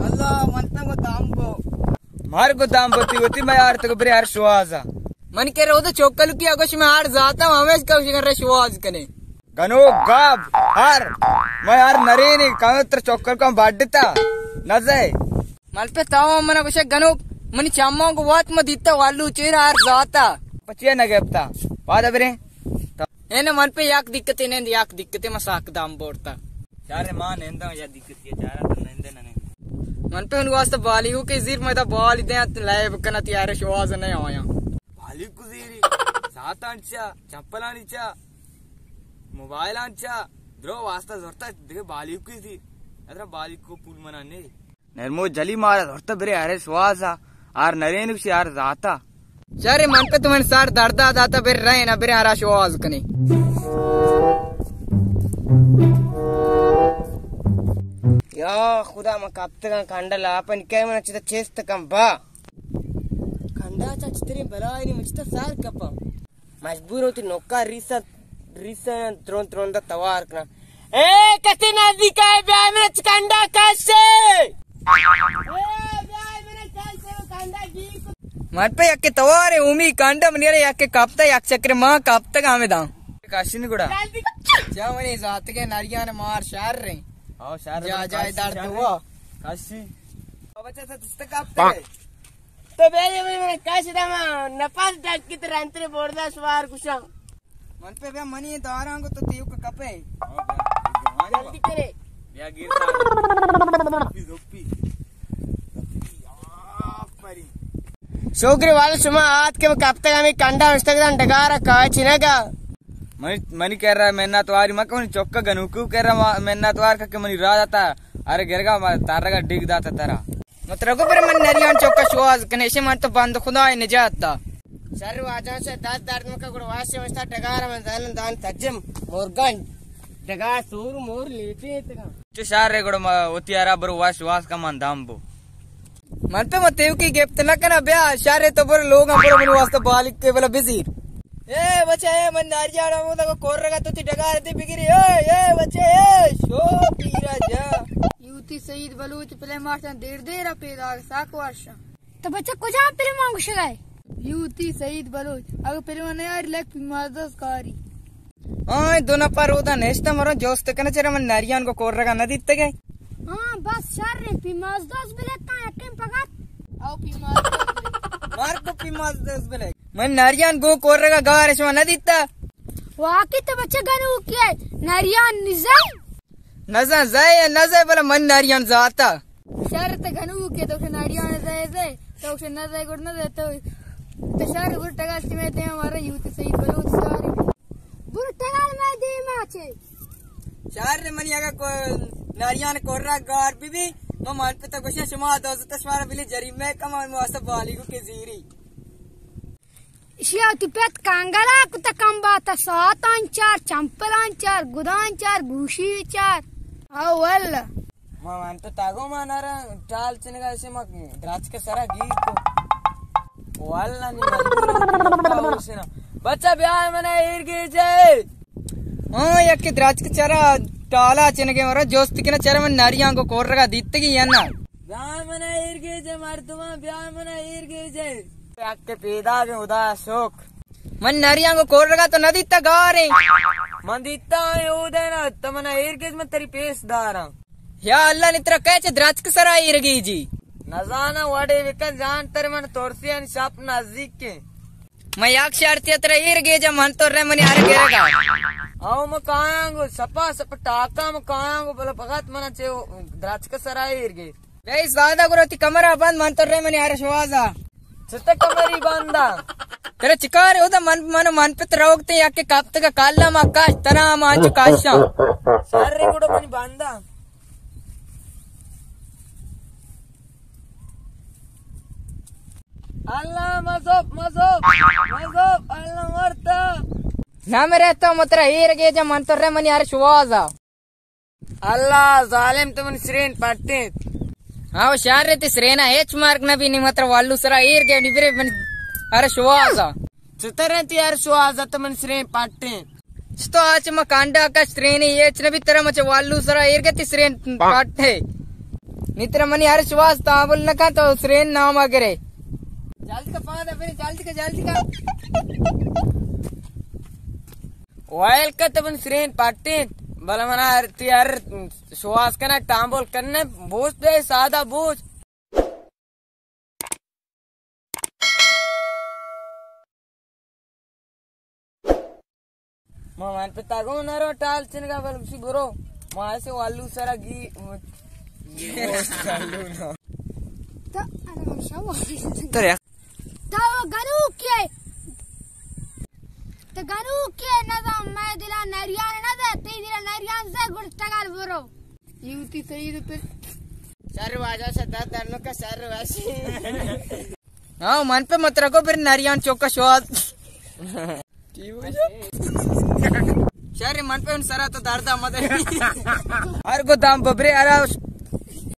اللہ، من تنگو دامبو۔ مار گو دامبو، تی وتی میار تک برے ہر شوازا۔ من کہ رو تو چوکل کی اگوش میں ہر ذاتا ہمیش کوشش کر رہے شواز کنے۔ گنوک گاب ہر، میں ہر نرینی کمتر چوکل کم بڈتا نزے۔ ملپے تاو من گوشے گنوک، منی چماں گو وات ما دیتا والو چیر ہر ذاتا۔ پچے نہ گپتا۔ پادا برے۔ اے نہ من پہ یک دقتے نند، یک دقتے ما ساک دام بورتا۔ چارے ما ننداں یا دقتے چارا تو نندے نہ نندے۔ من پہ ان واسطہ بالی ہو کہ زیر میں دا بالی دیں لیب کنا تیارے شواز نہ آیا۔ بالی کو زیری، ساتان چا، چپلانی چا، موبائلان چا، درو واسطہ زورتا دگہ بالی کو زیر۔ ادرا بالی کو پول منا نے۔ نرمو جلی مارا دھرتا برے ہرے شوازا، آر نرینک شی آر ذاتا۔ شر من پہ تو من سار دردا داتا برے رہے نہ برے ہرا شواز کنے۔ یا خدا من کپتگاں کنڈا لاپن کئے من چتا چست کم با۔ کنڈا چا چتریں بلائے نی مچتا سار کپا۔ مجبور ہوتی نوکا ریسا، ریسا ترون ترون دا توار کنا۔ اے کسی نزدیک آئے بیا من چکنڈا کشے۔ اے بیا من کشے کنڈا گیر کو۔ من پہ یک توار اومی کنڈا منی یک کپتا یک چکر ما کپتا گامے داں۔ کاشی نی گڑا۔ جا منی ذات کے نریان مار شر رے۔ آو شر جا جائے درد ہوا۔ کاشی۔ بچا سا تست کپتا۔ تو بیا من کاش دما نفس ڈک کی تر انترے بوردا سوار گشاں۔ من پہ بیا منی داراں گو تو تیوک کپے۔ جلدی کرے۔ بیا گیر سار۔ زپی، زپی۔ آفرین۔ شوگری وال شما آت کہ کپتگ ہمیں کنڈا اشتگ دان ڈگارا کاچی نگا۔ منی، منی کر رہا منت واری مکن، چوکا گنوکو کر رہا منت وار کہ منی راہ داتا۔ ارے گرگا ما تارگا ڈیگ داتا ترا۔ مترا گو برے من نریان چوکا شواز کنے، ایشی من تو بند خدای نجات دا۔ شر واجان سے دست درد مکا گڑا واسے وستا ڈگار من زانن دان تجم مورگن۔ ڈگار سور مور لیٹے تگا۔ چو شر رے گڑا ما وتی ارا برو واس واس کا من دام بو۔ من تو متیو کی گپت نہ کنا بیا، شر رے تو برو لوگاں برو من واسطہ بالک کے بلا بزیر۔ اے بچا، اے من ناریان ہمودا گو کورگا تو تی ڈگار دی بگری۔ اے، اے بچا، اے شو پیرا جا۔ یوتی سعید بلوچ پلے مارچاں دیر دیر ء پیداگ ساک وارشاں۔ تو بچا کجام پلے مان گوشگائے؟ یوتی سعید بلوچ، اگہ پلے مان نیاری لگ پی مازدوز کاری۔ آئیں دو نفر اودا نشتہ مرو جوست کنا چرا من ناریان گو کورگا نہ دیتگے۔ ہاں، بس شر رے، پیماز دوز بلے تاں یکیں پگت۔ او پیماز دوز بلے۔ مار کو پیماز دوز بلے۔ من ناریان گو کورگا گار شما نہ دیتا۔ واقعی تو بچے گنوکی ہے، ناریان نزے؟ نزا زے یا نزے بلا من ناریان زاتا۔ شر تے گنوکی تو کہ ناریان زے زے، تو کہ نزے گڑ نزے تو۔ تو شر گڑ ٹگال چمے تے ہمارا یوت سعید بلوچ ساری۔ برو ٹگال مئے دیما چے۔ شر منی اگا کو ناریان کورا گار بی بی، ما من پتا گوشے شما دوزت شمارا بلی جریمہ کما مو اسا بالی کو کے زیری۔ اشیا تی پت کانگلا کتا کمباتا ساتان چار، چمپلان چار، گدان چار، گوشی چار۔ او واللہ۔ ما من تو تاگو ما نارا ٹال چنگا اسے ما دراج کے سرا گیر کو۔ واللہ نی مجبور ہوں، بچہ بیا منا ایر گیجے۔ ہاں، یک دراج کے چرا ٹالا چنگے مرا جوست کنا چرا من ناریاں کو کورگا دیتگی یا نا؟ بیا منا ایر گیجے مردمان، بیا منا ایر گیجے۔ یک پیدا بے خدا شوق۔ من ناریاں کو کورگا تو نہ دیتا گاریں۔ من دیتا ہے او دینا، تو منا ایر گیج من تری پیش داراں۔ یا اللہ نی ترا کئے چہ درچک سرا ایرگی جی۔ نزاناں وڑے بکن جان تر من ترسیان شپ نزدیک کے۔ من یک شرطی ترا ایرگی جا من تو رے منی ہر گرگا۔ او من کایاں گو شپا شپ ٹاکا من کایاں گو بلا فقط من چہ درچک سرا ایرگی۔ بے سادہ گرو تی کمرہ بند من تو رے منی ہر شوازا۔ چتے کمری باندا؟ ترا چکار ہوتا من، من، من پت روگتے یا کہ کپتگا کالا ما کاش ترا ما انچو کاشاں۔ سر گڑا منی باندا۔ اللہ مزوب، مزوب، مزوب، اللہ مرتا۔ نہ مرے تو مترا ایر گے جا من تو رے منی ہر شوازا۔ اللہ ظالم تو من سرین پٹیت۔ ہاں، شہر تی سرینا ہیچ مارک نہ بی نی متر والو سرا ایر گے نی برے من ہر شوازا۔ چتر تی ہر شوازا تو من سرین پٹیت۔ چتو آچ ما کانڈا کش سرین، یہ چ نبی ترا مچ والو سرا ایر گتی سرین پاٹے۔ نی ترا منی ہر شواز تامل نہ کن تو سرین نام گرے۔ جلد کا پادا پھر، جلد کا، جلد کا۔ وائل کا تبن سرین پاٹے، بلا منا ہر تی ہر شواز کنا تامل کنے بوس دے سادہ بوس۔ ما من پتا گو نرو ٹال چنگا بل گوشی برو۔ ما ایسے والو سرا گی۔ تو انا شو۔ ترے۔ تو گنوکے۔ تو گنوکے نظام میں دلا نریان نہ دے، تی دلا نریان سے گڑ ٹگال برو۔ یوتی سعید پر۔ شر واجہ سے درد درنو کا شر ویسی۔ ہاں، من پہ مت رکھو پھر نریان چوکا شواز۔ شر من پہ ان سرا تو درد مت۔ ہر گو دام ببرے ارا